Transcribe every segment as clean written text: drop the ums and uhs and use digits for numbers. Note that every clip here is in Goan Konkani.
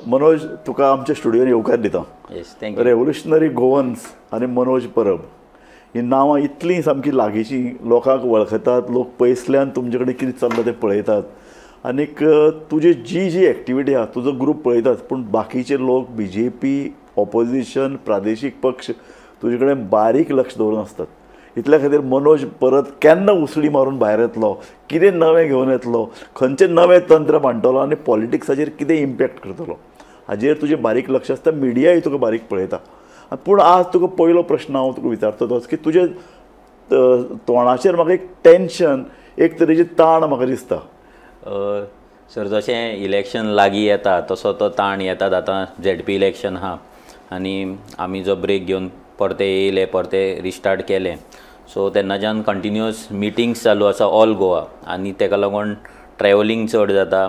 मनोज, तुका आमच्या स्टुडियोन येवकार दिता. Yes, thank you. Revolutionary Goans आनी मनोज परब ही नांवां इतलीं सामकी लागींची, लोकांक वळखतात, लोक पयसल्यान तुमचे कडेन कितें चल्लां तें पळयतात आनीक तुजी जी जी एक्टिविटी आहा तुजो ग्रूप पळयतात, पूण बाकीचे लोक बी जे पी, ऑपोजिशन, प्रादेशीक पक्ष तुजे कडेन बारीक लक्ष दवरून आसतात. इतल्या खातीर मनोज परत केन्ना उसळी मारून भायर येतलो, कितें नवें घेवन येतलो, खंयचें नवें तंत्र मांडटलो आनी पॉलिटिक्साचेर कितें इम्पॅक्ट करतलो हाजेर तुजें बारीक लक्ष आसता. मिडियाय तुका बारीक पळयता. पूण आज तुका पयलो प्रश्न हांव तुका विचारता तोच की तुजे तोंडाचेर म्हाका एक टेंशन, एक तरेची ताण म्हाका दिसता. सर, जशें इलेक्शन लागीं येता तसो तो ताण येता. आतां झेडपी इलेक्शन आहा आनी आमी जो ब्रेक घेवन परते येयले, परते रिस्टार्ट केले, सो तेन्नाच्यान कंटिन्युअस मिटिंग्स चालू आसा ऑल गोवा आनी तेका लागून ट्रॅवलिंग चड जाता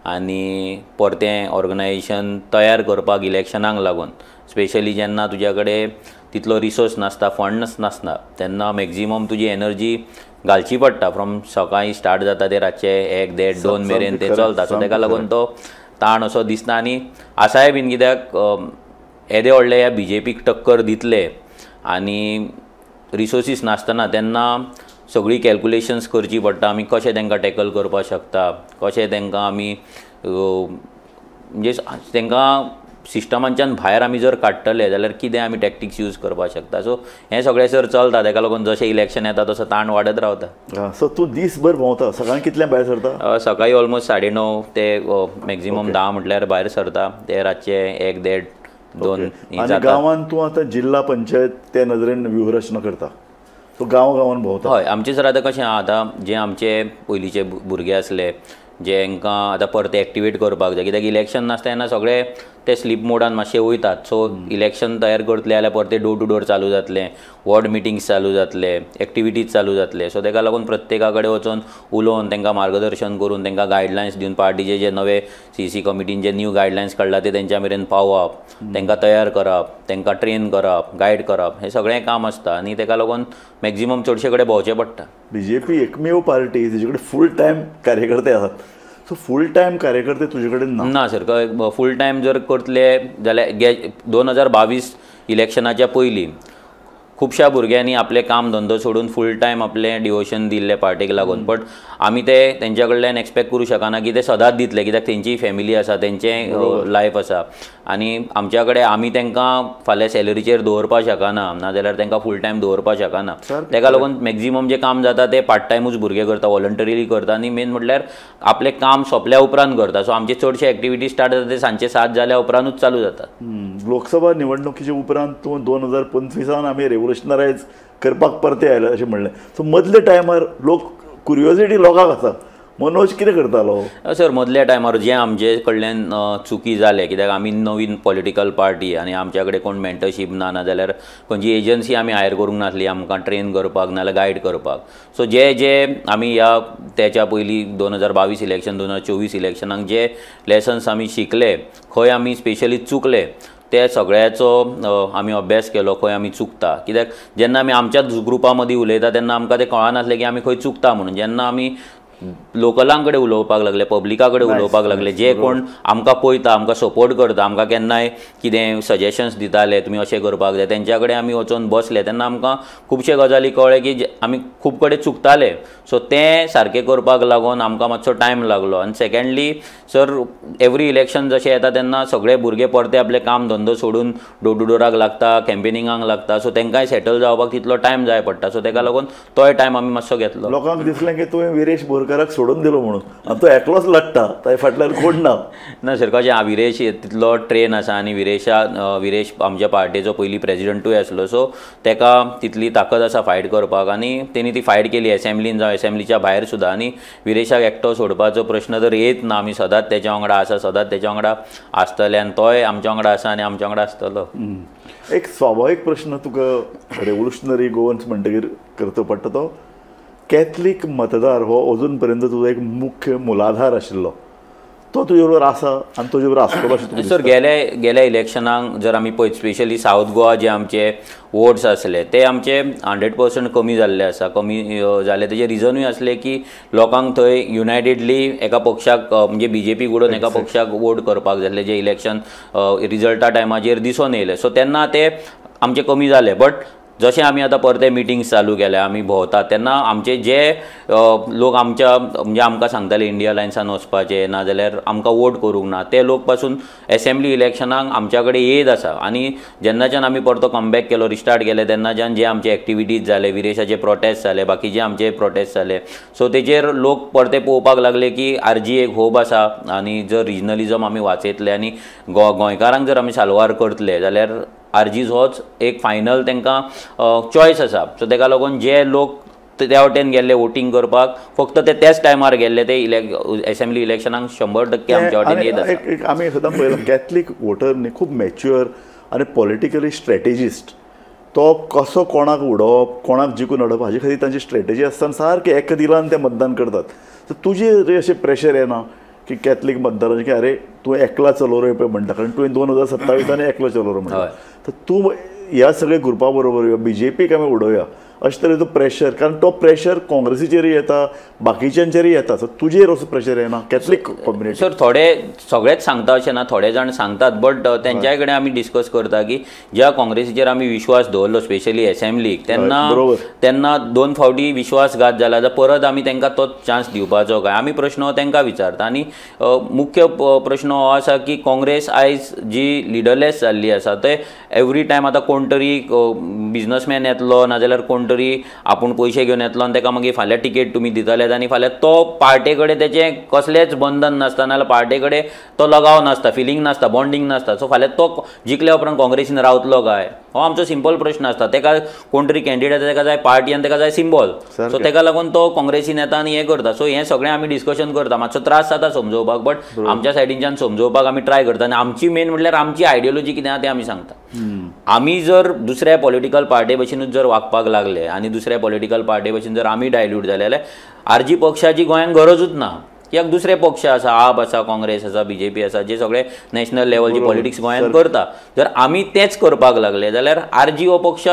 आनी परतें ऑर्गनायजेशन तयार करपाक इलेक्शनाक लागून स्पेशली जेन्ना तुज्या कडेन तितलो रिसोर्स नासता, फंड्स नासता, तेन्ना मॅक्झिमम तुजी एनर्जी घालची पडटा. फ्रॉम सकाळीं स्टार्ट जाता ते रातचे 1, 1.5, 2 मेरेन ते चलता. सो तेका लागून तो ताण असो दिसना आनी आसाय बीन कित्याक येदे व्हडले ह्या बी जे पीक टक्कर दितले आनी रिसोर्सीस नासतना तेन्ना सगळीं कॅल्कुलेशन्स करची पडटा. आमी कशें तांकां टॅकल करपाक शकता, कशें तांकां आमी म्हणजे तांकां सिस्टमांच्यान भायर आमी जर काडटले जाल्यार कितें आमी टॅक्टिक्स यूज करपाक शकता. सो हें सगळें सर चलता, तेका लागून जशें इलेक्शन येता तसो ताण वाडत रावता. सो तूं दीसभर भोंवता, सकाळीं कितल्यांक भायर सरता? सकाळीं ऑलमोस्ट 9:30 ते मॅक्झिमम 10 म्हटल्यार भायर सरता, ते रातचे 1, 1.5, 2. आनी गांवांत तूं आतां जिल्हा पंचायत त्या नदरेन व्यूहरचना करता, सो गांव गांवान भोंवता? हय, आमचें सर आतां कशें आहा, आतां जे आमचे पयलींचे भुरगे आसले जेंकां आतां परते एक्टिवेट करपाक जाय, कित्याक इलेक्शन नासता तेन्ना सगळे ते स्लीप मोडान मातशे वयतात. सो इलेक्शन तयार करतले जाल्यार परते डोर टू डोर चालू जातलें, वॉर्ड मिटिंग्स चालू जातले, एक्टिविटीज चालू जातले. सो तेका लागून प्रत्येका कडेन वचोन उलोवन तांकां मार्गदर्शन करून तांकां गायडलायन्स दिवन पार्टीचे जे नवे सी सी कमिटीन जे न्यू गायडलायन्स काडला ते तेंच्या मेरेन पावप, तांकां तयार करप, तांकां ट्रेन करप, गायड करप, हें सगळें काम आसता आनी तेका लागून मॅक्झिमम चडशे कडेन भोंवचें पडटा. बी जे पी एकमेव पार्टी तिजे कडेन फूल टायम कार्यकर्ते आसात. सो फूल टायम कार्यकर्ते तुजे कडेन ना? ना सर, फूल टायम जर करतले जाल्यार 2022 इलेक्शनाच्या पयलीं खुबश्या भुरग्यांनी आपलें काम धंदो सोडून फूल टायम आपलें डिवोशन दिल्लें पार्टीक लागून. बट आमी ते तेंच्या कडल्यान एक्सपेक्ट करूं शकना की ते सदांच दितले, कित्याक तेंची फॅमिली आसा, तेंचें लायफ आसा आनी आमच्या कडेन आमी तांकां फाल्यां सॅलरीचेर दवरपाक शकना, नाजाल्यार तांकां फूल टायम दवरपाक शकना. तेका लागून मॅक्झिमम जें काम जाता तें पार्ट टायमूच भुरगे करता, वॉलंटरीली करता आनी मेन म्हटल्यार आपलें काम सोंपल्या उपरांत करता. सो आमचे चडशे एक्टिविटी स्टार्ट जाता ते सांजचे 7 जाल्या उपरांतूच चालू जाता. लोकसभा निवडणुकीच्या उपरांत तूं 2025 आमी रेव्होल्युशनरायज करपाक परते आयले अशें म्हणलें. सो मदल्या टायमार लोक कुरियोसिटी लोकांक आसा, मनोज कितें करतालो? सर, मदल्या टायमार जें आमचे कडल्यान चुकी जालें, कित्याक आमी नवीन पॉलिटिकल पार्टी आनी आमच्या कडेन कोण मेंटरशीप ना, नाजाल्यार खंयची एजन्सी आमी हायर करूंक नासली आमकां ट्रेन करपाक नाजाल्यार गायड करपाक. सो जे जे आमी ह्या तेच्या पयलीं 2022 इलेक्शन, 2024 इलेक्शनाक जे लेसन्स आमी शिकले, खंय आमी स्पेशली चुकले ते सगळ्याचो आमी अभ्यास केलो, खंय आमी चुकता. कित्याक जेन्ना आमी आमच्याच ग्रुपा मदीं उलयता तेन्ना आमकां तें कळनासलें की आमी खंय चुकता म्हणून. जेन्ना आमी लोकलां कडेन उलोवपाक लागले, पब्लिका कडेन उलोवपाक लागले, जे कोण आमकां पळयता, आमकां सपोर्ट करता, आमकां केन्नाय कितें सजेशन्स दिताले तुमी अशें करपाक जाय, तेंच्या कडेन आमी वचोन बसले तेन्ना आमकां खुबशे गजाली कळ्ळे की आमी खूब कडेन चुकताले. सो तें सारकें करपाक लागून आमकां मातसो टायम लागलो. आनी सेकेंडली सर, एवरी इलेक्शन जशें येता तेन्ना सगळे भुरगे परते आपलें काम धंदो सोडून डोर टू डोराक लागता, कॅम्पेनिंगाक लागता. सो तांकांय सेटल जावपाक तितलो टायम जाय पडटा. सो तेका लागून तोय टायम आमी मातसो घेतलो. लोकांक दिसलें की तुवें विरेश बोरकाराक सोडून दिलो म्हणून आनी तो एकलोच लडटा, ताजे फाटल्यान कोण ना? ना सर, कशें विरेश तितलो ट्रेन आसा आनी विरेश आमच्या पार्टेचो पयलीं प्रेजिडंटूय आसलो. सो तेका तितली ताकद आसा फायट करपाक आनी तेणी ती फायट केली एसेंब्लीन जावं एसेंब्लीच्या भायर सुद्दां. आनी विरेशाक एकटो सोडपाचो प्रश्न तर येत ना, आमी सदांच तेच्या वांगडा आसा, सदांच तेच्या वांगडा आसतले आनी तोय आमच्या वांगडा आसा आनी आमच्या वांगडा आसतलो. एक स्वाभावीक प्रश्न तुका रेव्होल्युशनरी गोवन्स म्हणटकीर करचो पडटा, तो कॅथलीक मतदार हो अजून पर्यंत तुजो एक मुख्य मुलाधार आशिल्लो. तो तुजे बरोबर आसा आनी तुजे बरोबर आसतलो अशें? सर, गेल्या इलेक्शनाक जर आमी पळयत स्पेशली सावथ गोवा जे आमचे वोट्स आसले ते आमचे 100% कमी जाल्ले आसा. कमी जाले तेजे रिजनूय आसले की लोकांक थंय युनायटेडली एका पक्षाक म्हणजे बीजेपी उडोवन एका पक्षाक वोट करपाक जाल्ले, जे इलेक्शन रिजल्टा टायमाचेर दिसून येयले. सो तेन्ना ते आमचे कमी जाले. बट जशें आमी आतां परते मिटिंग्स चालू केल्या, आमी भोंवतात तेन्ना आमचे जे लोक आमच्या म्हणजे आमकां सांगताले इंडिया अलायन्सान वचपाचें नाजाल्यार आमकां वोट करूंक ना, ते लोक पासून एसेंब्ली इलेक्शनाक आमच्या कडेन येयत आसा. आनी जेन्नाच्यान आमी परतो कमबॅक केलो, रिस्टार्ट केले, तेन्नाच्यान जे आमचे एक्टिविटीज जाले, विरेशाचे प्रोटेस्ट जाले, बाकीचे आमचे प्रोटेस्ट जाले, सो तेजेर लोक परते पळोवपाक लागले की आरजी एक होप आसा आनी जर रिजनलिजम आमी वाचयतले आनी गोंयकारांक जर आमी साल्वार करतले जाल्यार आरजी होच एक फायनल तांकां चॉयस आसा. सो ताका लागून जे लोक त्या वटेन गेल्ले वोटींग करपाक फक्त ते त्याच टायमार गेल्ले ते एसेंब्ली इलेक्शनाक 100% आमच्या वटेन येत आसा. एक आमी सदां पळयलां कॅथलीक वोटर न्ही खूब मॅच्युअर आनी पॉलिटिकली स्ट्रॅटेजिस्ट, तो कसो कोणाक उडोवप कोणाक जिखून हाडप हाजे खातीर तांची स्ट्रॅटेजी आसतना सारकें एका दिलान ते मतदान करतात. सो तुजेर अशें प्रेशर येना की कॅथलीक मतदारांचे की अरे तूं एकला चलो रे पळय म्हणटा, कारण तुवें 2027 एकलो चलो रे म्हणटा, तर तूं ह्या सगळे ग्रुपा बरोबर यो, बीजेपीक आमी उडोवया अशें तरेचो प्रेशर, कारण तो प्रेशर काँग्रेसीचेरूय येता बाकीच्यांचेरूय येता, सो तुजेर असो प्रेशर येना कॅथलीक कम्युनिटी? सर, थोडे सगळेच सांगता अशें ना, थोडे जाण सांगतात, बट तेंच्याय कडेन आमी डिस्कस करता की ज्या काँग्रेसीचेर आमी विश्वास दवरलो स्पेशली एसेंब्लीक तेन्ना तेन्ना 2 फावटी विश्वासघात जाला जाल्यार परत आमी तांकां तोच चान्स दिवपाचो काय, आमी प्रश्न तांकां विचारता. आनी मुख्य प्रश्न हो आसा की काँग्रेस आयज जी लिडरलेस जाल्ली आसा ते एवरी टायम आतां कोण तरी बिजनसमॅन येतलो नाजाल्यार कोण तरी आपूण पयशे घेवन येतलो आनी ताका मागीर फाल्यां टिकेट तुमी दितले आनी फाल्यां तो पार्टे कडेन तेचें कसलेंच बंधन नासता, नाजाल्यार पार्टे कडेन तो लगाव नासता, फिलींग नासता, बॉन्डींग नासता. सो फाल्यां तो जिखल्या उपरांत काँग्रेसीन रावतलो काय, हो आमचो सिंपल प्रश्न आसता. ताका कोण तरी कॅन्डिडेट ताका जाय पार्टी आनी ताका जाय सिंबॉल, सो ताका लागून तो काँग्रेसीन येता आनी हें करता. सो हें सगळें आमी डिस्कशन करता, मातसो त्रास जाता समजोवपाक, बट आमच्या सायडीनच्यान समजोवपाक आमी ट्राय करता. आनी आमची मेन म्हटल्यार आमची आयडियोलॉजी कितें आसा तें आमी सांगता. आमी जर दुसऱ्या पॉलिटिकल पार्टे भशेनूच जर वागपाक लागले आनी दुसऱ्या पॉलिटिकल पार्टे भशेन जर आमी डायल्यूट जाले जाल्यार आरजी पक्षाची गोंयांत गरजूच ना. कित्याक दुसरे पक्ष आसा, आप आसा, काँग्रेस आसा, बीजेपी आसा, जे सगळे नॅशनल लेवलची पॉलिटिक्स गोंयांत करता. जर आमी तेच करपाक लागले जाल्यार आरजी हो पक्ष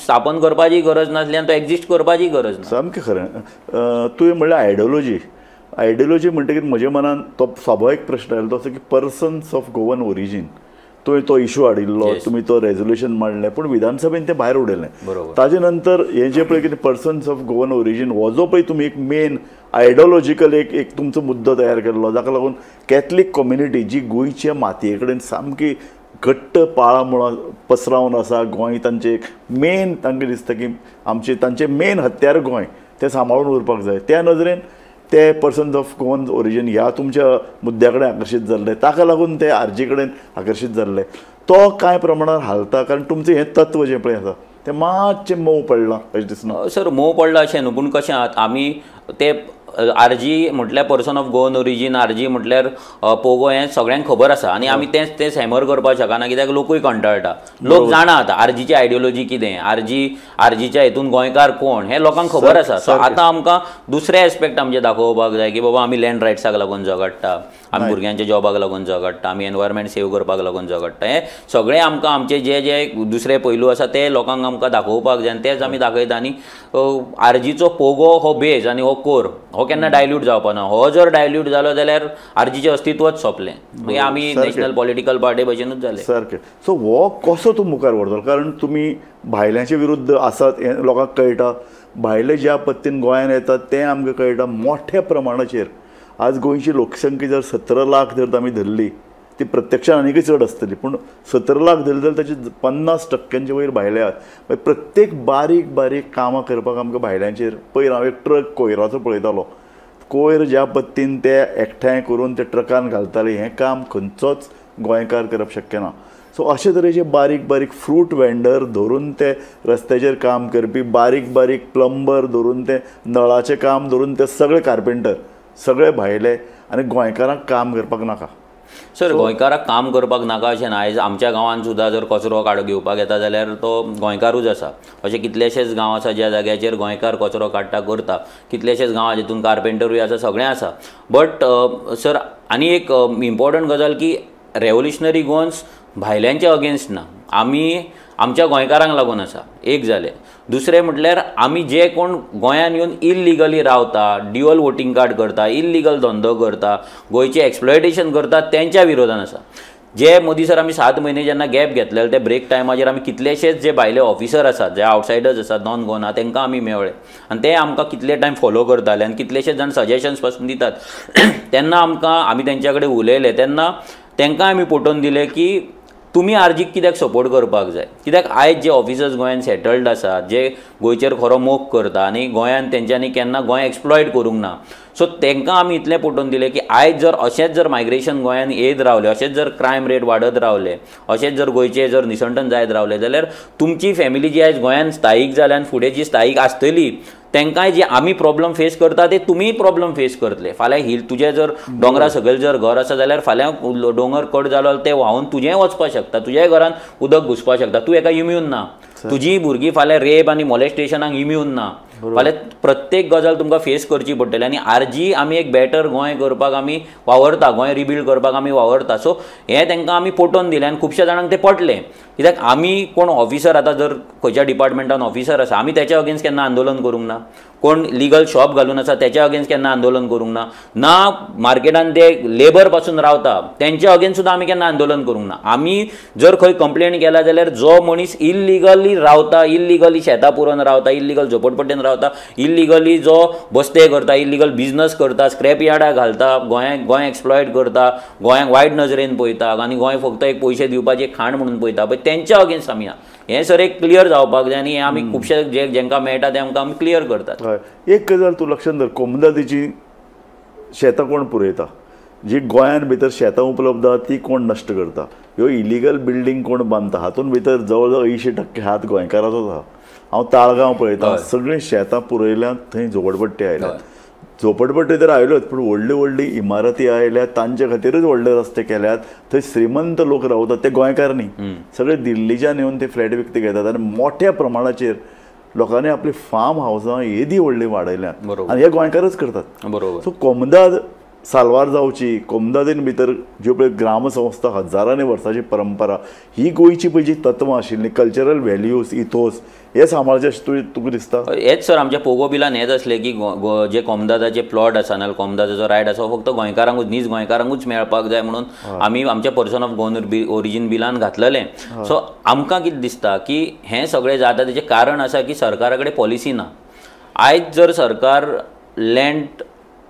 स्थापन करपाची गरज नासली आनी तो एक्झिस्ट करपाची गरज ना. सामकें खरें. तुवें म्हणलें आयडियोलॉजी, आयडियोलॉजी म्हणटकीर म्हज्या मनान तो स्वाभावीक प्रश्न आयलो तो असो की पर्सन्स ऑफ गोवन ओरिजीन, तुवें तो इशू हाडिल्लो, तुमी तो रेजोल्युशन मांडलें, पूण विधानसभेन तें भायर उडयलें. ताजे नंतर हें जें पळय कितें पर्सन्स ऑफ गोवन ओरिजीन हो जो पळय तुमी एक मेन आयडियोलॉजिकल एक एक तुमचो मुद्दो तयार केल्लो, जाका लागून कॅथलीक कम्युनिटी जी गोंयच्या मातये कडेन सामकी घट्ट पाळां मुळां पसरावन आसा, गोंय तांचें एक मेन तांकां दिसता की आमचें तांचें मेन हत्यार गोंय, तें सांबाळून उरपाक जाय. त्या नदरेन ते पर्सन्स ऑफ गोवन ओरिजीन ह्या तुमच्या मुद्द्या कडेन आकर्शीत जाल्ले, ताका लागून ते आरजी कडेन आकर्शीत जाल्ले. तो कांय प्रमाणान हालता, कारण तुमचें हें तत्व जें पळय आसा तें मातशें मोव पडलां अशें दिसना? सर, मोव पडलां अशें न्हू, पूण कशें आहा आमी ते आरजी म्हटल्यार person of Goan origin, RG म्हटल्यार पोगो हें सगळ्यांक खबर आसा आनी आमी तेंच तें हॅमर करपाक शकना कित्याक लोकूय कंटाळटा. लोक जाणा आतां आरजीची आयडियोलॉजी कितें, आरजी आरजीच्या हितून गोंयकार कोण हें लोकांक खबर आसा. सो आतां आमकां दुसरे एस्पेक्ट आमचे दाखोवपाक जाय की बाबा आमी लँड रायट्साक लागून झगडटा, आमी भुरग्यांच्या जॉबाक लागून झगडटा, आमी एनवायरमेंट सेव करपाक लागून झगडटा. हें सगळें आमकां आमचे जे जे दुसरे पैलू आसा ते लोकांक आमकां दाखोवपाक जाय आनी तेच आमी दाखयता. आनी आरजीचो पोगो हो बेज आनी हो कोर हो केन्ना डायल्यूट जावपा ना. हो जर डायल्यूट जालो जाल्यार आरजीचें अस्तित्वच सोंपलें, मागीर आमी नॅशनल पॉलिटिकल पार्टी भशेनूच जाले. सारकें. सो हो कसो तूं मुखार व्हरतलो, कारण तुमी भायल्यांचे विरुद्ध आसात हें लोकांक कळटा, भायले ज्या पद्दतीन गोंयांत येतात तें आमकां कळटा. मोठ्या प्रमाणाचेर आज गोंयची लोकसंख्या जर 17 लाख जर आमी धरली, ती प्रत्यक्षान आनीकय चड आसतली, पूण 17 लाख धरली जाल्यार ताचे 50% वयर भायले आहात. प्रत्येक बारीक बारीक कामां करपाक आमकां भायल्यांचेर, पयर हांव एक ट्रक कोयराचो पळयतालो, कोयर ज्या पद्दतीन ते एकठांय करून ते ट्रकान घालताले, हें काम खंयचोच गोंयकार करप शक्य ना. सो अशे तरेचे बारीक बारीक फ्रूट वेंडर धरून ते रस्त्याचेर काम करपी, बारीक बारीक प्लंबर धरून ते नळाचें काम धरून ते सगळे कार्पेंटर सगळे भायले, आनी गोंयकारांक काम करपाक नाका. सर गोंयकाराक काम करपाक नाका अशें ना. आयज आमच्या गांवांत सुद्दां जर कचरो काड घेवपाक येता जाल्यार तो गोंयकारूच आसा. अशे कितलेशेच गांव आसा ज्या जाग्याचेर गोंयकार कचरो काडटा करता, कितलेशेच गांव जितून कार्पेंटरूय आसा, सगळें आसा. बट सर आनी एक इम्पॉर्टंट गजाल की रेवोल्युशनरी गोवन्स भायल्यांच्या अगेन्स्ट ना, आमी आमच्या गोंयकारांक लागून आसा. एक जालें. दुसरें म्हटल्यार आमी जे कोण गोंयान येवन इल्लिगली रावता, ड्युअल वोटींग कार्ड करता, इल्लिगल धंदो करता, गोंयचें एक्सप्लॉयटेशन करता, तेंच्या विरोधान आसा. जे मोदी सर आमी 7 म्हयने जेन्ना गॅप घेतलेले ते ब्रेक टायमाचेर आमी कितलेशेच जे भायले ऑफिसर आसात, जे आवटसायडर्स आसात, नॉन गोवन आहा, तांकां आमी मेळ्ळे आनी ते आमकां कितले टायम फॉलो करताले आनी कितलेशेच जाण सजेशन्स पासून दितात. तेन्ना आमकां आमी तेंच्या कडेन उलयले तेन्ना तांकां आमी पटोवन दिलें की तुमी आरजीक कित्याक सपोर्ट करपाक जाय. कित्याक आयज जे ऑफिसर्स गोंयान सेटल्ड आसात, जे गोंयचेर खरो मोग करता आनी गोंयान तेंच्यांनी केन्ना गोंय एक्सप्लॉयट करूंक ना, सो तांकां आमी इतलें पटोवन दिलें की आयज जर अशेंच जर मायग्रेशन गोंयान येत रावलें, अशेंच जर क्रायम रेट वाडत रावले, अशेंच जर गोंयचें जर निसंटन जायत रावलें जाल्यार तुमची फॅमिली जी आयज गोंयान स्थायीक जाल्या आनी फुडें जी स्थायीक आसतली तांकांय जे आमी प्रॉब्लम फेस करता ते तुमीय प्रॉब्लम फेस करतले. फाल्यां हिल तुजें जर दोंगरा सकयल जर घर आसा जाल्यार फाल्यां दोंगर कट जालो ते व्हांवून तुजेंय वचपाक शकता, तुज्याय घरान उदक घुसपाक शकता. तूं एका इम्यून ना, तुजी भुरगीं फाल्यां रेप आनी मोलेस्टेशनाक इम्यून ना. फाल्यां प्रत्येक गजाल तुमकां फेस करची पडटली. आनी आरजी आमी एक बेटर गोंय करपाक आमी वावरता, गोंय रिबिल्ड करपाक आमी वावरता. सो हें तांकां आमी पटोवन दिलें आनी खुबश्या जाणांक तें पटलें. कित्याक आमी कोण ऑफिसर आतां जर खंयच्या डिपार्टमेंटान ऑफिसर आसा, आमी तेच्या अगेन्स्ट केन्ना आंदोलन करूंक ना, कोण लिगल शॉप घालून आसा तेच्या अगेन्स्ट केन्ना आंदोलन करूंक ना, ना मार्केटान ते लेबर पासून रावता तेंच्या अगेन्स्ट सुद्दां आमी केन्ना आंदोलन करूंक ना. आमी जर खंय कंप्लेन केला जाल्यार जो मनीस इल्लिगली रावता, इल्लिगली शेतां पुरोवन रावता, इल्लिगल झोपडपट्टेन रावता, इल्लिगली जो बस्ते करता, इल्लिगल बिजनस करता, स्क्रॅप यार्डां घालता, गोंयांक गोंय एक्सप्लॉयट करता, गोंयांक वायट नजरेन पळयता आनी गोंय फक्त एक पयशे दिवपाची एक खाण म्हणून पळयता, पळय तेंच्या अगेन्स्ट आमी. हें सर एक क्लियर जावपाक जाय आनी हें आमी खुबशे जे जेंकां मेळटा ते आमकां आमी क्लियर करतात. एक गजाल तूं लक्षांत धर, कोमुनिदादीची शेतां कोण पुरयता, जी गोंयान भितर शेतां उपलब्ध आहा ती कोण नश्ट करता, ह्यो इलिगल बिल्डींग कोण बांदता, हातूंत भितर जवळ जवळ 80% हात गोंयकाराचोच आहा. हांव ताळगांव पळयता, सगळीं शेतां पुरयल्यात, थंय झोपडपट्टी आयल्यात. झोपडपट्टी तर आयल्योच पूण व्हडल्यो व्हडली इमारती आयल्यात, तांचे खातीरूच व्हडले रस्ते केल्यात, थंय श्रीमंत लोक रावतात, ते गोंयकार न्ही, सगळे दिल्लीच्यान येवन ते फ्लॅट विकते घेतात आनी मोठ्या प्रमाणाचेर लोकांनी आपली फार्म हावसां येदी व्हडली वाडयल्यात आनी हे गोंयकारच करतात. बरोबर. सो कोमुनिदाद साल्वार जावची, कोमुनिदादीन भितर ज्यो पळय ग्रामसंस्था हजारांनी वर्सांची परंपरा, ही गोंयची पळय जी तत्वां आशिल्लीं, कल्चरल व्हॅल्यूज, इथोस, हे सांबाळचे अशें तुका दिसता? हेच सर आमच्या पोगो बिलान हेच आसलें की जे कोमुनिदादाचे प्लॉट आसा नाल्यार कोमुनिदादाचो रायट आसा हो फक्त गोंयकारांकूच, नीज गोंयकारांकूच मेळपाक जाय म्हणून आमी आमच्या पर्सन ऑफ गोवन ओरिजीन बिलान घातलेलें. सो आमकां कितें दिसता की हें सगळें जाता तेचें कारण आसा की सरकारा कडेन पॉलिसी ना. आयज जर सरकार लँड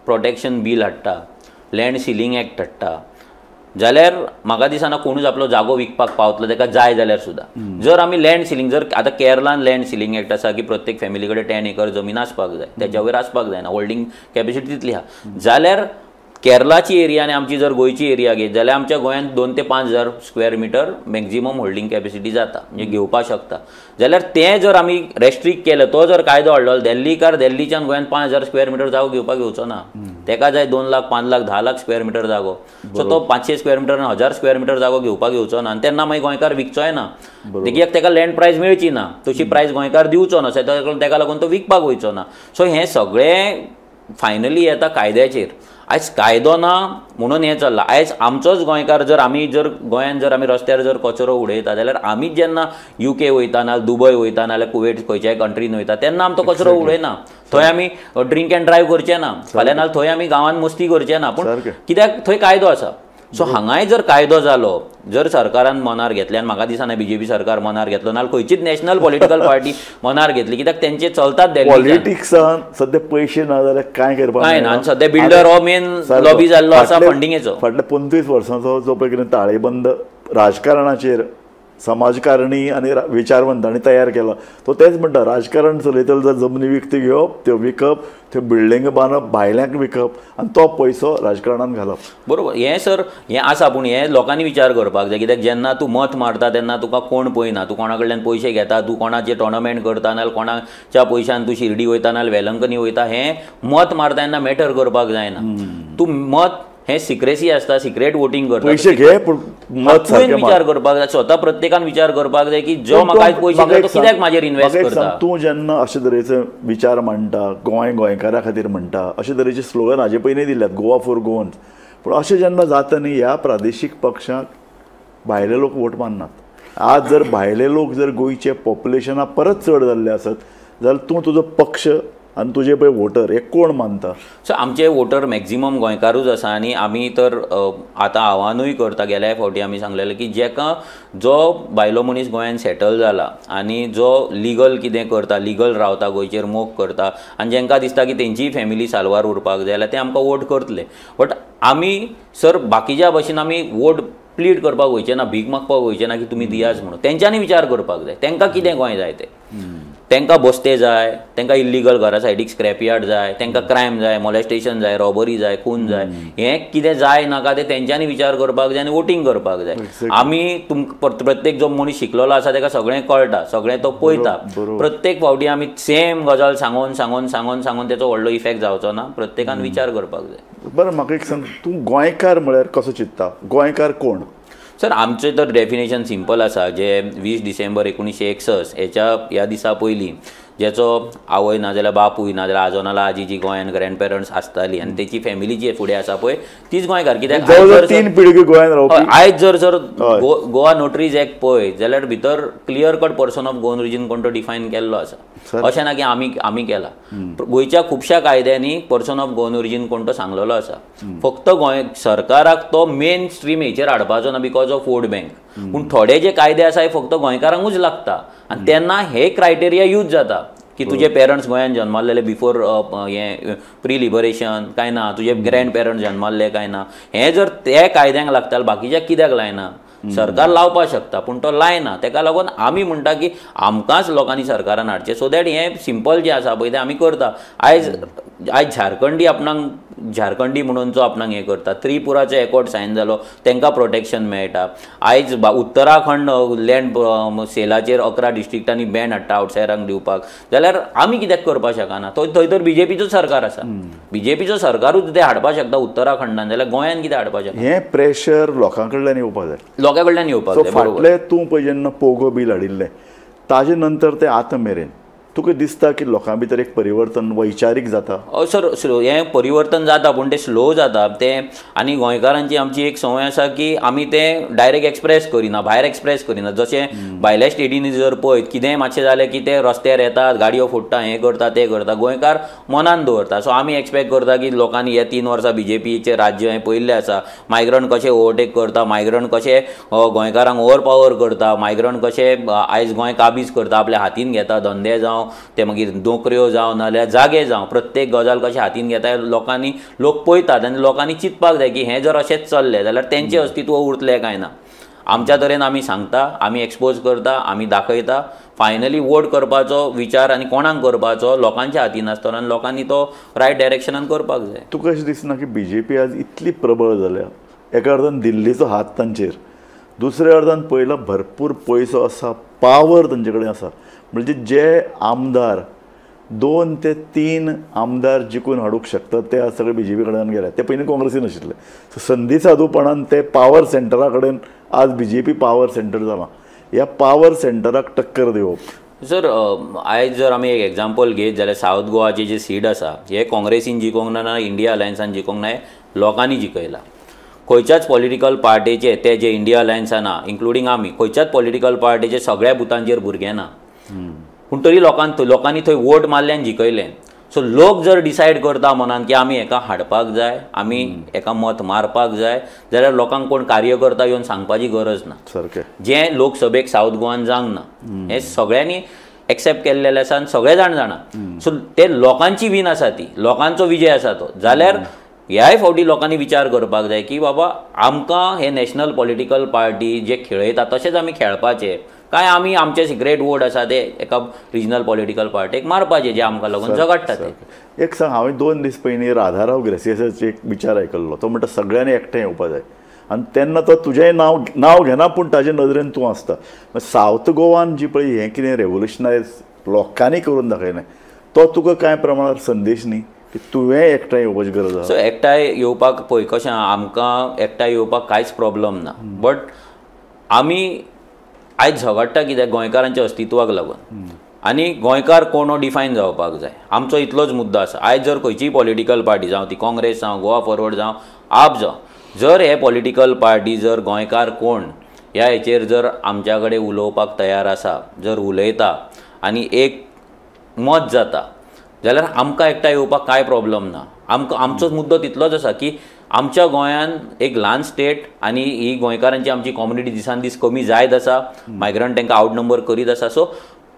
प्रोटेक्शन बील हाडटा, लँड सिलींग एक्ट हाडटा जाल्यार म्हाका दिसना कोणूच आपलो जागो विकपाक पावतलो ताका जाय जाल्यार सुद्दां. जर आमी लँड सिलींग, जर आतां केरलान लँड सिलींग एक्ट आसा की प्रत्येक फॅमिली कडेन 10 एकर जमीन आसपाक जाय, तेच्या वयर आसपाक जायना, होल्डींग कॅपेसिटी तितली आहा, जाल्यार केरलाची एरिया आनी आमची जर गोंयची एरिया घेत जाल्यार आमच्या गोंयांत 2 ते 5 हजार square metre maximum holding capacity जाता, म्हणजे घेवपाक शकता. जाल्यार तें जर आमी रेस्ट्रिक्ट केलें, तो जर कायदो हाडलो, दिल्लीकार दिल्लीच्यान गोंयांत 5,000 स्क्वेअर मिटर जागो घेवपाक येवचो ना, तेका जाय 2 लाख, 5 लाख, 10 लाख स्क्वेअर मिटर जागो. सो तो 500 स्क्वेअर मिटर 1000 स्क्वेअर मिटर जागो घेवपाक येवचो ना आनी तेन्ना मागीर गोंयकार विकचोय ना, कित्याक तेका लँड प्रायस मेळची ना, तशी प्रायस गोंयकार दिवचो ना, तेका लागून तो विकपाक वयचो ना. सो हें सगळें फायनली येता कायद्याचेर. आयज कायदो ना म्हणून हें चल्लां. आयज आमचोच गोंयकार जर आमी जर गोंयान जर आमी रस्त्यार जर कचरो उडयता जाल्यार आमीच जेन्ना UK वयता ना दुबय वयता नाल्यार कुवेट खंयच्याय कंट्रीन वयता तेन्ना आमी तो कचरो उडयना, थंय आमी ड्रिंक एंड ड्रायव्ह करचे ना, फाल्यां नाल्यार थंय आमी गांवांत मस्ती करचे ना, पूण कित्याक थंय कायदो आसा. सो हांगाय जर कायदो जालो, जर सरकारान मनार घेतले, आनी म्हाका दिसना बीजेपी सरकार मनार घेतलो नाल्यार खंयचीच नॅशनल पॉलिटिकल पार्टी मनार घेतली, कित्याक तेंचे चलतात पॉलिटिक्सान सद्या पयशे ना जाल्यार कांय करपाक कांय ना. आनी सद्या बिल्डर हो मेन लॉबी जाल्लो आसा फंडिंगेचो. फाटल्या 25 वर्सांचो जो पळय कितें ताळेबंद राजकारणाचेर समाजकारणी आनी विचारवंतांनी तयार केला, तो तेच म्हणटा राजकारण चलयतलो जर जमनी विकती घेवप, त्यो विकप, त्यो बिल्डिंग बांदप, भायल्यांक विकप आनी तो पयसो राजकारणान घालप. बरोबर. हें सर हें आसा, पूण हें लोकांनी विचार करपाक जाय, कित्याक जेन्ना तूं मत मारता तेन्ना तुका कोण पळयना, तूं कोणा कडल्यान पयशे घेता, तूं कोणाचे टोर्नामेंट करता नाल्यार कोणाच्या पयशान तूं शिर्डी वयता नाल्यार वेलंकनी वयता, हें मत मारता तेन्ना मॅटर करपाक जायना. तूं मत हें सिक्रेसी आसता, सिक्रेट वोटींग करता. पयशे घे पूण मत तुवें विचार करपाक जाय, स्वता प्रत्येकान विचार करपाक जाय की जो म्हाका पयशे दिता तो कित्याक म्हाजेर इन्वेस्ट करता. तूं जेन्ना अशे तरेचे विचार मांडटा, गोंय गोंयकारा खातीर म्हणटा, अशे तरेचे स्लोगन हाजे पयलीं दिल्यात, गोवा फॉर गोवन्स, पूण अशें जेन्ना जाता न्ही, ह्या प्रादेशीक पक्षांक भायले लोक वोट मारनात. आज जर भायले लोक जर गोंयचे पॉप्युलेशना परत चड जाल्ले आसत जाल्यार तूं तुजो पक्ष आनी तुजे पळय वोटर हे कोण मानता? सो आमचे वोटर मॅक्झिमम गोंयकारूच आसा आनी आमी तर आतां आव्हानूय करता. गेल्या फावटी आमी सांगलेलें की जेका जो भायलो मनीस गोंयान सेटल जाला आनी जो लिगल कितें करता, लिगल रावता, गोंयचेर मोग करता आनी जेंकां दिसता की तेंचीय फॅमिली साल्वार उरपाक जाय जाल्यार ते आमकां वोट करतले. बट आमी सर बाकीच्या भशेन आमी वोट प्लीड करपाक वयचे ना, भीक मागपाक वयचे ना की तुमी दियाच म्हणून. तेंच्यांनी विचार करपाक जाय, तेंकां कितें गोंय जाय तें. तेंकां बस्ते जाय, तेंकां इल्लिगल घरा सायडीक स्क्रॅप यार्ड जाय, तेंकां क्रायम जाय, मोलेस्टेशन जाय, रॉबरी जाय, खून जाय, हें कितें जाय नाका तें तेंच्यांनी विचार करपाक जाय आनी वोटींग करपाक जाय. आमी तुमकां प्रत्येक जो मनीस शिकलेलो आसा तेका सगळें कळटा, सगळें तो पळयता. प्रत्येक फावटी आमी सेम गजाल सांगोन सांगोन सांगोन सांगोन तेचो व्हडलो इफेक्ट जावचो ना. प्रत्येकान विचार करपाक जाय. बरें, म्हाका एक सांग, तूं गोंयकार म्हळ्यार कसो चिंत्ता? गोंयकार कोण? सर आमचें तर डेफिनेशन सिंपल आसा. जे 20 डिसेंबर 1961 हेच्या ह्या दिसा पयलीं जेचो आवय ना जाल्यार बापूय ना जाल्यार आजो नाल्यार आजी जी गोंयान ग्रँड पेरंट्स आसताली आनी तेची फॅमिली जी फुडें आसा पळय तीच गोंयकार. कित्याक तीन पिळगी गोंयान रावपी. आयज जर जर गोवा नोटरीज एक्ट पळयत जाल्यार भितर clear cut person of Goan origin कोण तो डिफायन केल्लो आसा. अशें ना की आमी आमी केला. गोंयच्या खुबश्या कायद्यांनी पर्सन ऑफ गोवन ओरिजीन कोण तो सांगलेलो आसा. फक्त गोंय सरकाराक तो मेन स्ट्रीम हेचेर हाडपाचो ना because of vote bank. पूण थोडे जे कायदे आसा हे फक्त गोंयकारांकूच लागता आनी तेन्ना हे क्रायटेरिया यूज जाता की तुजे पेरंट्स गोंयान जन्माल्लेले बिफोर हें प्री लिबरेशन काय ना, तुजे ग्रँड पेरंट्स जन्माल्ले काय ना, हें जर ते कायद्यांक लागता बाकीच्या कित्याक लायना? सरकार लावपाक शकता पूण तो लायना. तेका लागून आमी म्हणटा की आमकांच लोकांनी सरकारान हाडचें सो that हें सिंपल जें आसा पळय तें आमी करता. आयज आयज झारखंडी आपणाक झारखंडी म्हणून जो आपणाक हें करता, त्रिपुराचो एकॉर्ड सायन जालो तांकां प्रोटेक्शन मेळटा. आयज उत्तराखंड लँड सेलाचेर 11 डिस्ट्रिक्टांनी बॅन हाडटा आवटसायडरांक दिवपाक, जाल्यार आमी कित्याक करपाक शकना? थंय तर बीजेपीचो सरकार आसा, बीजेपीचो सरकारूच ते हाडपाक शकता उत्तराखंडान, जाल्यार गोंयान कितें हाडपाक शकता? हें प्रेशर लोकां कडल्यान येवपाक जाय, लोकां कडल्यान येवपाक जाय. फाटलें तूं पळय जेन्ना पोगो बील हाडिल्लें ताजे नंतर तें आतां मेरेन तुका दिसता की लोकां भितर एक परिवर्तन वैचारीक जाता? सर स्लो हें परिवर्तन जाता पूण तें स्लो जाता तें. आनी गोंयकारांची आमची एक संवय आसा की आमी तें डायरेक्ट एक्सप्रेस करिना, भायर एक्सप्रेस करिना. जशें भायल्या स्टेटींनी जर पळयत कितेंय मातशें जालें की ते रस्त्यार येतात, गाडयो फोडटा, हें करता तें करता, गोंयकार मनान दवरता. सो आमी एक्सपेक्ट करता की लोकांनी हे 3 वर्सां बीजेपीचें राज्य हें पळयल्लें आसा, मायग्रंट कशें ओवरटेक करता, मायग्रंट कशें गोंयकारांक ओवर पावर करता, मायग्रंट कशें आयज गोंय काबीज करता, आपल्या हातीन घेता, धंदे जावं ते मागीर नोकऱ्यो जावं नाल्यार जागे जावं, प्रत्येक गजाल कशें हातीन घेता लोकांनी, लोक पळयतात आनी लोकांनी चिंतपाक जाय की हें जर अशेंच चल्लें जाल्यार तेंचें अस्तित्व उरतलें काय ना. आमच्या तरेन आमी सांगता, आमी एक्सपोज करता, आमी दाखयता. फायनली वोट करपाचो विचार आनी कोणाक करपाचो लोकांच्या हातीन आसतलो आनी लोकांनी तो रायट डायरेक्शनान करपाक जाय. तुका अशें दिसना की बीजेपी आज इतली प्रबळ जाल्या, एका अर्दान दिल्लीचो हात तांचेर, दुसऱ्या अर्दान पयला भरपूर पयसो आसा, पावर तांचे कडेन आसा, म्हणजे जे आमदार 2 ते 3 आमदार जिखून हाडूंक शकतात ते आज सगळे बीजेपी कडेन गेले, ते पयलीं काँग्रेसीन आशिल्ले. सो संदी साधूपणान ते पावर सेंटरा कडेन आज बीजेपी पावर सेंटर जालां. ह्या पावर सेंटराक टक्कर दिवप. सर आयज जर आमी एक एग्जाम्पल घेत जाल्यार सावथ गोवाचे जे सीट आसा हे काँग्रेसीन जिखोंक ना, ना इंडिया अलायन्सान जिखोंक ना, हे लोकांनी जिखयला. खंयच्याच पॉलिटिकल पार्टीचे ते जे इंडिया अलायन्सान ना, इन्क्लुडींग आमी, खंयच्याच पॉलिटिकल पार्टीचे सगळ्या बुथांचेर भुरगे ना, पूण तरी लोकांनी थंय वोट मारले आनी जिखयले. सो लोक जर डिसायड करता मनान की आमी हेका हाडपाक जाय, आमी हेका मत मारपाक जाय, जाल्यार लोकांक कोण कार्यकर्ता येवन सांगपाची गरज ना. सारकें जें लोकसभेक सावथ गोवान जावंक ना हें सगळ्यांनी एक्सेप्ट केल्लें आसा आनी सगळे जाण जाणा. सो ते लोकांची वीन आसा, ती लोकांचो विजय आसा तो. जाल्यार ह्याय फावटी लोकांनी विचार करपाक जाय की बाबा आमकां हे नॅशनल पॉलिटिकल पार्टी जे खेळयता तशेंच आमी खेळपाचे काय आमी आमचे सिक्रेट वोट आसा ते एका रिजनल पॉलिटिकल पार्टीक मारपाचे जे आमकां लागून झगडटा ते. एक सांग, हांवें 2 दीस पयलीं राधाराव ग्रेसियसाचो एक विचार आयकल्लो, तो म्हणटा सगळ्यांनी एकठांय येवपा जाय, आनी तेन्ना तो तुजेंय नांव घेना पूण ताजे नदरेन तूं आसता. सावथ गोवान जी पळय हें कितें रेवोल्युशनायज लोकांनी करून दाखयलें तो तुका कांय प्रमाणात संदेश न्ही की तुवें एकठांय येवपाची गरज आसा? सो एकठांय येवपाक पळय कशें, आमकां एकठांय येवपाक कांयच प्रॉब्लम ना, बट आमी आयज झगडटा कित्याक गोंयकारांच्या अस्तित्वाक लागून आनी गोंयकार कोण हो डिफायन जावपाक जाय. आमचो इतलोच मुद्दो आसा. आयज जर खंयचीय पॉलिटिकल पार्टी, जावं ती काँग्रेस जावं, गोवा फॉरवर्ड जावं, आप जावं, जर हे पॉलिटिकल पार्टी जर गोंयकार कोण ह्या हेचेर जर आमच्या कडेन उलोवपाक तयार आसा, जर उलयता आनी एक मत जाता जाल्यार आमकां एकठांय येवपाक कांय प्रॉब्लम ना. आमकां आमचो मुद्दो तितलोच आसा की आमच्या गोंयान एक ल्हान स्टेट आनी ही गोंयकारांची आमची कॉम्युनिटी दिसान दीस कमी जायत आसा, मायग्रंट तांकां आवट नंबर करीत आसा. सो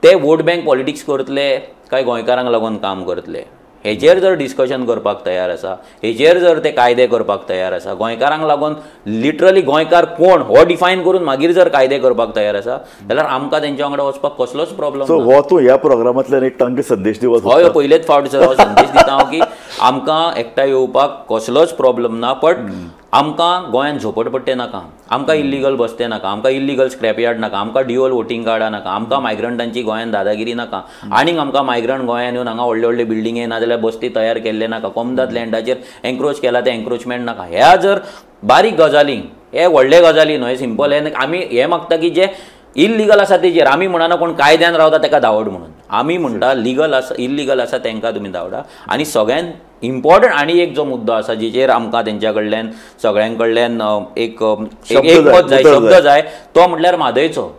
ते वोट बँक पॉलिटिक्स करतले काय गोंयकारांक लागून काम करतले हेजेर जर डिस्कशन करपाक तयार आसा, हेजेर जर ते कायदे करपाक तयार आसा, गोंयकारांक लागून लिटरली गोंयकार कोण हो डिफायन करून मागीर जर कायदे करपाक तयार आसा जाल्यार आमकां तेंच्या वांगडा वचपाक कसलोच प्रॉब्लम. सो हो तूं ह्या प्रोग्रामांतल्यान एक तांकां संदेश दिवप? हय, पयलेच फावट सर हो संदेश दिता हांव की आमकां एकठांय येवपाक कसलोच प्रॉब्लम ना, बट आमकां गोंयांत झोपडपट्टे नाका, आमकां इल्लिगल बस्ते नाका, आमकां इल्लिगल स्क्रॅप यार्ड नाका, आमकां ड्युअल वोटींग कार्डां नाका, आमकां मायग्रंटांची गोंयांत दादागिरी नाका, आनीक आमकां मायग्रंट गोंयांत येवन हांगा व्हडले व्हडले बिल्डिंगे नाजाल्यार बस्ती तयार केल्ले नाका, कोमदाद लँडाचेर एन्क्रोच केला तें एन्क्रोचमेंट नाका. ह्या जर बारीक गजाली, हे व्हडले गजाली न्हय, सिंपल हे आमी हें मागता की जे इल्लिगल आसा तेजेर आमी म्हणना कोण कायद्यान रावता ताका धांवड म्हणून, आमी म्हणटा लिगल आसा इल्लिगल आसा तांकां तुमी धांवडा. आनी सगळ्यान इम्पॉर्टंट आनी एक जो मुद्दो आसा जेचेर आमकां तेंच्या कडल्यान सगळ्यां कडल्यान एक एकमत जाय, शब्द जाय, तो म्हटल्यार म्हादयचो.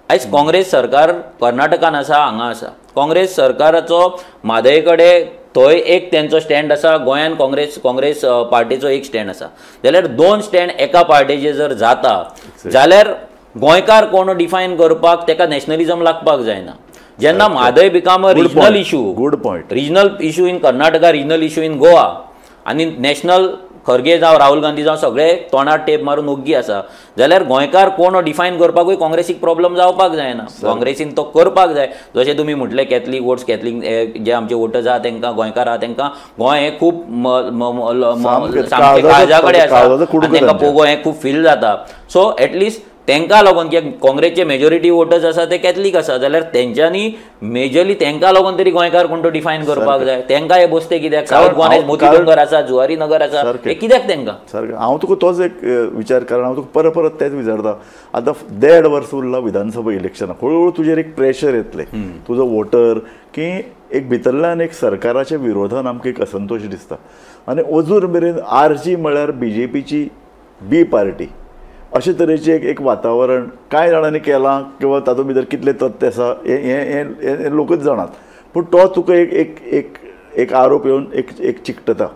आयज काँग्रेस सरकार कर्नाटकान आसा, हांगा आसा. काँग्रेस सरकाराचो म्हादय कडेन थंय एक तेंचो स्टँड आसा, गोंयान काँग्रेस पार्टीचो एक स्टँड आसा. जाल्यार दोन स्टँड एका पार्टीचे जर जाता जाल्यार गोंयकार कोण डिफायन करपाक तेका नॅशनलिझम लागपाक जायना. जेन्ना Mhadei become a regional issue, good point, regional issue in Karnataka, regional issue in Goa, आनी नॅशनल खरगे जावं राहुल गांधी जावं सगळे तोंडार टेप मारून ओग्गी आसा, जाल्यार गोंयकार कोण डिफायन करपाकूय काँग्रेसीक प्रॉब्लम जावपाक जायना. काँग्रेसीन तो करपाक जाय. जशें तुमी म्हटलें कॅथलीक वोट्स, कॅथलीक जे आमचे वोटर्स आहा तेंकां, गोंयकार आहा तेंकां गोंय हें खूब सामकें काळजा कडेन आसा, तेंकां पोगो हें खूब फील जाता. सो एटलिस्ट तेंकां लागून की काँग्रेसचे मेजॉरिटी वोटर्स आसा ते कॅथलीक आसा, जाल्यार तेंच्यांनी मेजरली तेंकां लागून तरी गोंयकार कोण तो डिफायन करपाक जाय. तेंकां हे बसते कित्याक? सावथ गोवा मोती डोंगर आसा, जुवारी नगर आसा, हे कित्याक तेंकां? सारकें. हांव तुका तोच एक विचार, कारण हांव तुका परत परत तेच विचारता. आतां 1.5 वर्स उरला विधानसभा इलेक्शनाक, हळू हळू तुजेर एक प्रेशर येतलें, तुजो वोटर की एक भितरल्यान एक सरकाराच्या विरोधान आमकां एक असंतोश दिसता. आनी अजून मेरेन आरजी म्हळ्यार बीजेपीची बी पार्टी अशे तरेचें एक वातावरण कांय जाणांनी केलां किंवा तातूंत भितर कितलें तथ्य आसा हें हें लोकूच जाणात, पूण तो तुका एक एक एक एक आरोप येवन एक एक चिकटता.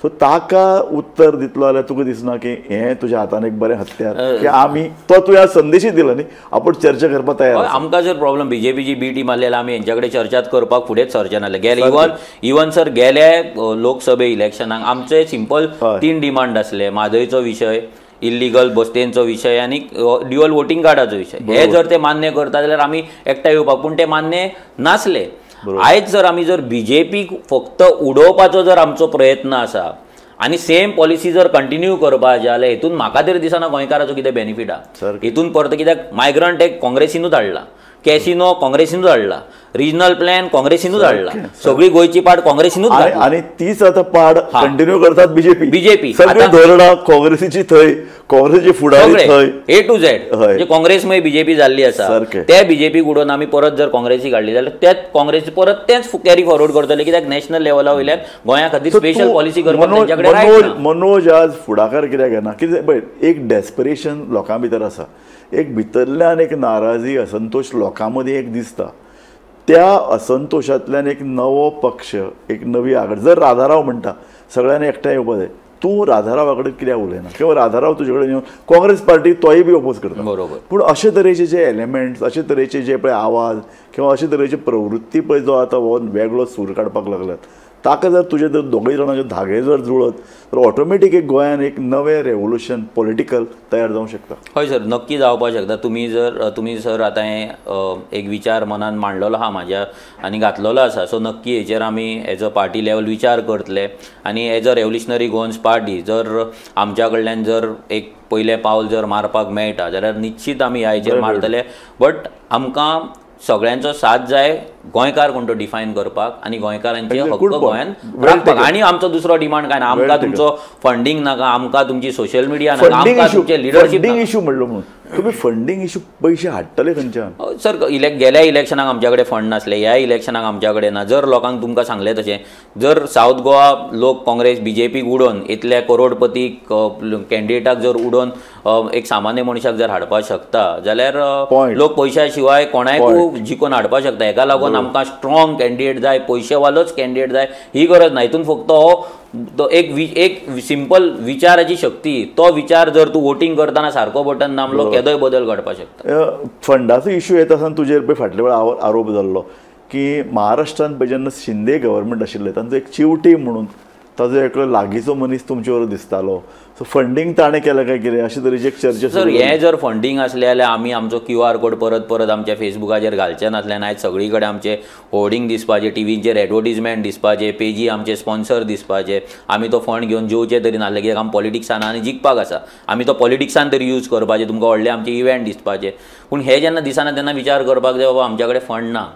सो ताका उत्तर दितलो जाल्यार तुका दिसना की हें तुज्या हातान एक बरें हत्यार की आमी तो तुवें संदेशूय दिला न्ही, आपूण चर्चा करपाक तयार. आमकां जर प्रॉब्लम बीजेपीची बी टीम आसली जाल्यार आमी हेंच्या कडेन चर्चाच करपाक फुडेंच सरचे नासले. गेले इवन सर गेले लोकसभे इलेक्शनाक आमचे सिंपल 3 डिमांड आसले, म्हादयचो विशय, इल्लिगल बस्तेंचो विशय आनी ड्युअल वोटींग कार्डाचो विशय. हे जर ते मान्य करता जाल्यार आमी एकठांय येवपाक, पूण ते मान्य नासले. आयज जर आमी जर बीजेपीक फक्त उडोवपाचो जर आमचो प्रयत्न आसा आनी सेम पॉलिसी जर कंटिन्यू करपाक जाल्यार हेतून म्हाका तरी दिसना गोंयकाराचो कितें बेनिफीट आहा. हेतून परत कित्याक मायग्रंट एक काँग्रेसीनूच हाडला, कॅसिनो काँग्रेसीनूच हाडला, रिजनल प्लॅन काँग्रेसीनूच हाडला, सगळी गोंयची पाड काँग्रेसीनूच घातली आनी तीच आतां पाड कंटिन्यू करतात बीजेपी. बीजेपी सगळी धोरणां काँग्रेसीची थंय, काँग्रेसीची फुडारी थंय, ए टू झेड म्हणजे काँग्रेसमय बीजेपी जाल्ली आसा. ते बीजेपीक उडोवन आमी परत जर काँग्रेसीक हाडली जाल्यार तेच काँग्रेस परत तेच कॅरी फॉरवर्ड करतले, कित्याक नॅशनल लेवला वयल्यान गोंया खातीर स्पेशल पॉलिसी करपाक तेंच्या कडेन रायट ना. मनोज आज फुडाकार कित्याक घेना? कितें पळय, एक डेस्परेशन लोकां भितर आसा, एक भितरल्यान एक नाराजी, असंतोश लोकां मदीं एक दिसता. त्या असंतोशांतल्यान एक नवो पक्ष, एक नवी आघाडी. जर राधाराव म्हणटा सगळ्यांनी एकठांय येवपाक जाय, तूं राधारावा कडेन कित्याक उलयना किंवा राधाराव तुजे कडेन येवन काँग्रेस पार्टी तोय बी ओपोज करता. बरोबर. पूण अशे तरेचे जे एलिमेंट्स, अशे तरेचे जे पळय आवाज किंवा अशे तरेची प्रवृत्ती पळय जो आतां हो वेगळो सूर काडपाक लागल्यात, ताका जर तुजे जर दोगूय जाणांचे धागे जर जुळत तर ऑटोमॅटीक एक गोंयान एक नवें रेवोल्युशन पॉलिटिकल तयार जावंक शकता. हय सर, नक्की जावपाक शकता. तुमी सर आतां हें एक विचार मनान मांडलेलो आहा म्हाज्या आनी घातलेलो आसा. सो नक्की हेचेर आमी एज अ पार्टी लेवल विचार करतले आनी as a revolutionary Goans party जर आमच्या कडल्यान जर एक पयलें पावल जर मारपाक मेळटा जाल्यार निश्चीत आमी ह्या हेचेर मारतले. बट आमकां सगळ्यांचो साथ जाय गोंयकार कोण तो डिफायन करपाक आनी गोंयकारांचे हक्क गोंयान राखपाक. आनी आमचो दुसरो डिमांड काय ना, आमकां तुमचो फंडींग नाका, आमकां तुमची सोशल मिडिया नाका, आमकां तुमचे लिडरशीप. फंडींग इशू म्हणलो म्हणून तुमी फंडींग इशू पयशे हाडटले खंयच्यान? सर गेल्या इलेक्शनाक आमच्या कडेन फंड नासले, ह्या इलेक्शनाक आमच्या कडेन ना. जर लोकांक तुमकां सांगलें तशें जर सावथ गोवा लोक काँग्रेस बीजेपीक उडोवन इतल्या करोडपती कॅन्डिडेटाक जर उडोवन एक सामान्य मनशाक जर हाडपाक शकता जाल्यार लोक पयशा शिवाय कोणाकूय जिखून हाडपाक शकता. हेका लागून आमकां स्ट्रॉंग कॅन्डिडेट जाय, पयशेवालोच कॅन्डिडेट जाय ही गरज ना. हितून फक्त हो एक सिंपल विचाराची शक्ती, तो विचार जर तूं वोटींग करतना सारको बटन दामलो केदोय बदल घडपाक शकता. फंडाचो इश्यू येता आसतना तुजेर पळय फाटल्या वेळार आरोप जाल्लो की महाराष्ट्रान पळय जेन्ना शिंदे गव्हर्मेंट आशिल्लें तांचो एक चिवटी म्हणून ताजो एकलो लागींचो मनीस तुमचे बरोबर दिसतालो, सो फंडींग ताणें केलें काय कितें अशे तरेची एक चर्चा. सर हें जर फंडींग आसलें जाल्यार आमी आमचो QR code परत परत आमच्या फेसबुकाचेर घालचे नासले आनी आयज सगळी कडेन आमचे होर्डिंग दिसपाचे, टिवीचेर एडवर्टीजमेंट दिसपाचे, पेजी आमचे स्पॉन्सर दिसपाचे, आमी तो फंड घेवन जेवचे तरी नासले कित्याक आमी पॉलिटिक्सान आनी जिखपाक आसा, आमी तो पॉलिटिक्सान तरी यूज करपाचे, तुमकां व्हडले आमचे इव्हेंट दिसपाचे. पूण हे जेन्ना दिसना तेन्ना विचार करपाक जाय बाबा आमच्या कडेन फंड ना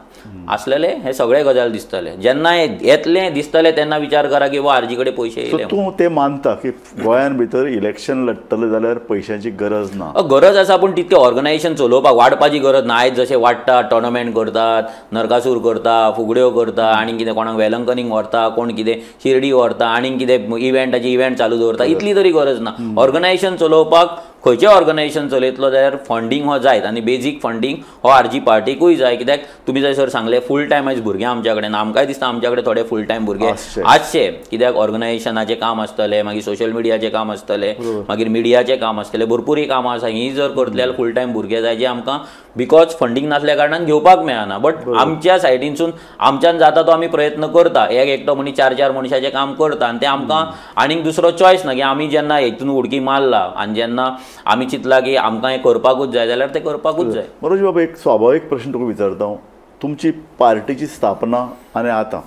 आसलेले हे सगळे गजाल दिसतले. जेन्ना येतले दिसतले तेन्ना विचार करा की बाबा आरजी कडेन पयशे येयले. तूं ते मानता की गोंयान भितर इलेक्शन लढटले जाल्यार पयशांची गरज ना? गरज आसा, पूण तितकें ऑर्गनायझेशन चलोवपाक वाडपाची गरज ना. आयज जशें वाडटा टोर्नामेंट करतात, नरकासूर करता, फुगड्यो करता, आनी कितें कोणाक वेलंकनीक व्हरता, कोण कितें शिर्डी व्हरता, आनी कितें इव्हेंटाचे इव्हेंट चालू दवरता, इतली तरी गरज ना. ऑर्गनायझेशन चलोवपाक खंयचें ऑर्गनायझेशन चलयतलो जाल्यार फंडींग हो जायत आनी बेजीक फंडींग हो आरजी पार्टीकूय जाय. कित्याक तुमी जंय सर सांगलें फूल टायम आयज भुरगे आमच्या कडेन, आमकांय दिसता आमच्या कडेन थोडे फूल टायम भुरगे आसचे, कित्याक ऑर्गनायझेशनाचें काम आसतलें, मागीर सोशल मिडियाचें काम आसतलें, मागीर मिडियाचें काम आसतलें, भरपूरय कामां आसा. ही जर करतले जाल्यार फूल टायम भुरगे जाय जे आमकां because funding नासल्या कारणान घेवपाक मेळना. बट आमच्या सायडीनसून आमच्यान जाता तो आमी प्रयत्न करता, एक एकटो मनीस चार चार मनशाचें काम करता आनी तें आमकां आनीक दुसरो चॉयस ना की आमी जेन्ना हेतून उडकी मारला आनी जेन्ना आमी चिंतला की आमकां हें करपाकूच जाय जाल्यार तें करपाकूच जाय. मनोज बाबा, एक स्वाभावीक प्रश्न तुका विचारता हांव, तुमची पार्टीची स्थापना आनी आतां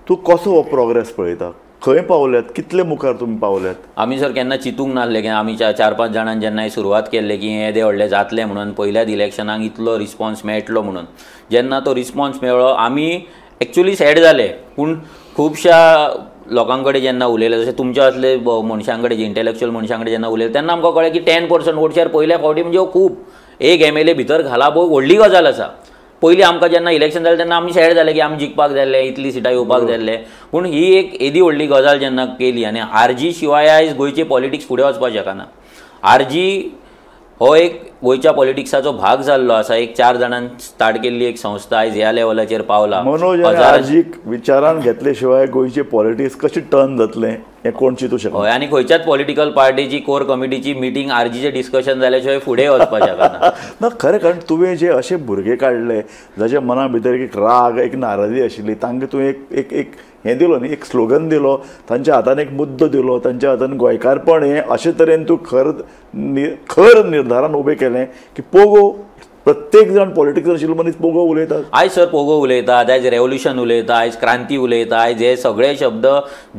तूं कसो हो प्रोग्रेस पळयता, खंय पावल्यात, कितले मुखार तुमी पावल्यात? आमी सर केन्ना चिंतूंक नासलें की आमी चार पांच जाणांनी जेन्ना सुरवात केल्ले की हें येदें व्हडलें जातलें म्हणून, पयल्याच इलेक्शनाक इतलो रिस्पॉन्स मेळटलो म्हणून. जेन्ना तो रिस्पॉन्स मेळ्ळो आमी एक्चुअली सॅड जाले, पूण खुबश्या लोकां कडेन जेन्ना उलयले, जशें तुमच्या असले मनशां कडेन, इंटेलेक्चुअल मनशां कडेन जेन्ना उलयले तेन्ना आमकां कळ्ळें की 10% वोट शेअर पयल्या फावटी म्हणजे खूब, एक MLA भितर घाला पळय व्हडली गजाल आसा. पयलीं आमकां जेन्ना इलेक्शन जालें तेन्ना आमी सॅड जाले की आमी जिखपाक जाय आसले, इतली सिटां येवपाक जाय आसले, पूण ही एक येदी व्हडली गजाल जेन्ना केली आनी आरजी शिवाय आयज गोंयचे पॉलिटिक्स फुडें वचपाक शकना. आरजी हो एक गोंयच्या पॉलिटिक्साचो भाग जाल्लो आसा, एक चार जाणांनी स्टार्ट केल्ली एक संस्था आयज ह्या लेवलाचेर पावला. मनोज, आरजीक विचारान घेतले शिवाय गोंयचे पॉलिटिक्स कशी टर्न जातलें हें कोण चिंतू शकता? हय, आनी खंयच्याच पॉलिटिकल पार्टीची कोर कमिटीची मिटींग आरजीचें डिस्कशन जाल्या शिवाय फुडें वचपाक शकना. ना खरें, कारण तुवें जे अशे भुरगे काडले जाच्या मना भितर एक राग, एक नाराजी आशिल्ली, तांकां तुवें एक एक एक हें दिलो न्ही, एक स्लोगन दिलो, तांच्या हातान एक मुद्दो दिलो, तांच्या हातान गोंयकारपण हें अशे तरेन तूं खर खर निर्धारान उबें केलें की पोगो प्रत्येक जाण पॉलिटिक्स आशिल्लो मनीस पोगो उलयतात. आयज सर पोगो उलयतात, आयज रेवोल्युशन उलयता, आयज क्रांती उलयता, आयज हे सगळे शब्द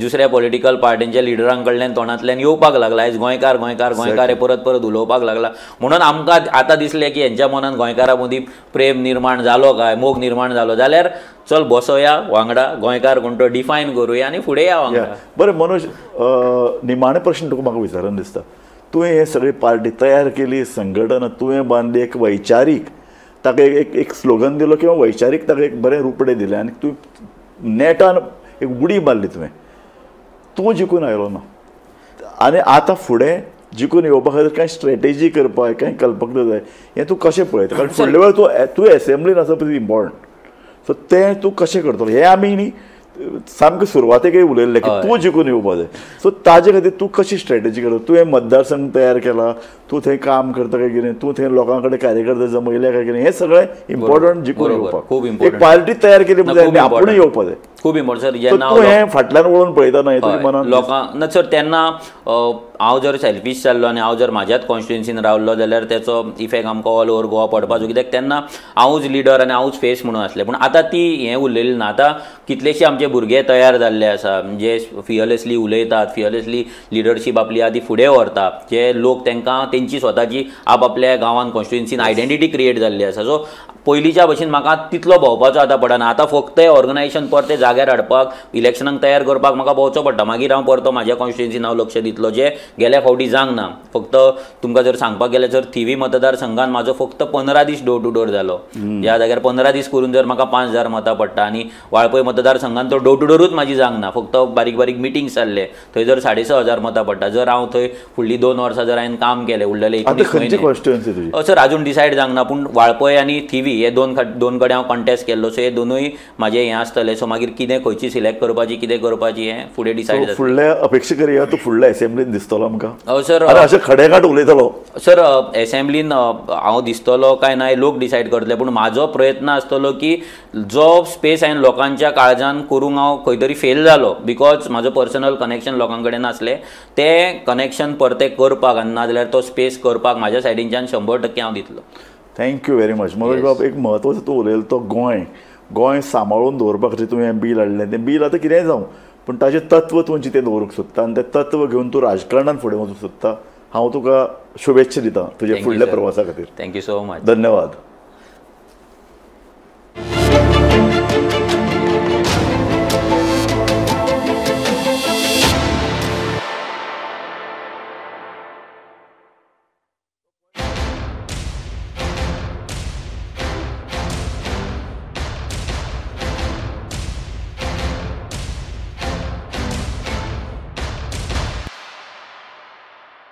दुसऱ्या पॉलिटिकल पार्टींच्या लिडरां कडल्यान तोंडांतल्यान येवपाक लागला. आयज गोंयकार गोंयकार गोंयकार हे परत परत उलोवपाक लागला. म्हणून आमकां आतां दिसलें की हेंच्या मनान गोंयकारा मदीं प्रेम निर्माण जालो काय, मोग निर्माण जालो जाल्यार चल बसोया वांगडा, गोंयकार कोण तो डिफायन करुया आनी फुडें या वांगडा. बरें मनोज, निमाणें प्रश्न तुका म्हाका विचारन दिसता, तुवें हे सगळी पार्टी तयार केली, संघटना तुवें बांदली, एक वैचारीक ताका एक एक स्लोगन दिलो किंवा वैचारीक ताका एक बरें रुपडें दिलें आनी तूं नेटान एक उडी मारली तुवें, तूं जिखून आयलो ना आनी आतां फुडें जिखून येवपा खातीर कांय स्ट्रेटेजी करपाक, कांय कल्पकता जाय, हें तूं कशें पळयता? कारण फुडल्या वेळार तूं तूं एसेंब्लीन आसप is important, सो तें तूं कशें करतलो हें आमी न्ही सामकें सुरवातेकय उलयल्लें की तूं जिखून येवपा जाय. सो ताजे खातीर तूं कशी स्ट्रेटेजी करता? तुवें मतदारसंघ तयार केला, तूं थंय काम करता काय कितें, तूं थंय लोकां कडेन कार्यकर्ते जमयले काय कितें, हें सगळें इम्पॉर्टंट जिखून येवपाक. खूब एक पार्टी तयार केली म्हणजे आपूण येवपा जाय, खूब इम्पॉर्टंट सर. जेन्ना तूं हें फाटल्यान वळून पळयता न्हय तुज्या मनान लोकांक ना सर, तेन्ना हांव जर सेल्फीश जाल्लो आनी हांव जर म्हाज्याच कॉन्स्टिट्युएन्सीन रावल्लो जाल्यार तेचो इफेक्ट आमकां ऑल ओवर गोवा पडपाचो, कित्याक तेन्ना हांवूच लिडर आनी हांवूच फेस म्हणून आसलें. पूण आतां ती हें उरलेली ना. आतां कितलेशे आमचे भुरगे तयार जाल्ले आसा जे फियरलेसली उलयतात, फियरलेसली लिडरशीप आपली आहा ती फुडें व्हरता, जे लोक तांकां तेंची स्वताची आपआपल्या गांवान कॉन्स्टिट्युएन्सीन आयडेंटिटी क्रिएट जाल्ली आसा. सो पयलींच्या भशेन म्हाका तितलो भोंवपाचो आतां पडना. आतां फक्त ऑर्गनायझेशन परतें जाग्यार हाडपाक, इलेक्शनाक तयार करपाक म्हाका भोंवचो पडटा. मागीर हांव परतो म्हाज्या कॉन्स्टिट्युएन्सीन हांव लक्ष दितलो, जें गेल्या फावटी जावंक ना. फक्त तुमकां जर सांगपाक गेल्यार जर थिवी मतदारसंघान म्हाजो फक्त 15 दीस डोर टू डोर जालो. ह्या जाग्यार 15 दीस करून जर म्हाका 5000 मतां पडटा आनी वाळपय मतदारसंघान तो डोर टू डोरूच म्हाजी जावंक ना, फक्त बारीक बारीक मिटिंग्स जाल्ले, थंय जर 6500 मतां पडटा. जर हांव थंय फुडली 2 वर्सां जर हांवें काम केलें उरलेले 19 म्हयने सर अजून डिसायड जावंक ना, पूण वाळपय आनी थिवी हे दोन कडेन हांव कॉन्टेस्ट केल्लो. सो हे दोनूय म्हाजे हें आसतलें. सो मागीर कितें खंयची सिलेक्ट करपाची, कितें करपाची हें फुडें डिसायड जातलें. फुडल्या अपेक्षा करुया तूं फुडल्या एसेंब्लीन दिसतलो आमकां सर? अशें खडेगांठ उलयतलो सर? एसेंब्लीन हांव दिसतलो काय ना लोक डिसायड करतले, पूण म्हाजो प्रयत्न आसतलो की जो स्पेस हांवें लोकांच्या काळजान करूंक हांव खंय तरी फेल जालो, because म्हाजो पर्सनल कनेक्शन लोकां कडेन नासलें, तें कनेक्शन परतें करपाक आनी नाजाल्यार तो स्पेस करपाक म्हाज्या सायडीनच्यान 100% हांव दितलो. Thank you very much Manoj बाब. एक म्हत्वाचो तूं उलयलो तो गोंय गोंय सांबाळून दवरपा खातीर तुवें हें बील हाडलें. तें बील आतां कितेंय जावं, पूण ताचें तत्व तूं जितें दवरूंक सोदता आनी तें तत्व घेवन तूं राजकारणान फुडें वचूंक सोदता. हांव तुका शुभेच्छा दिता तुज्या फुडल्या प्रवासा खातीर. Thank you so much. धन्यवाद.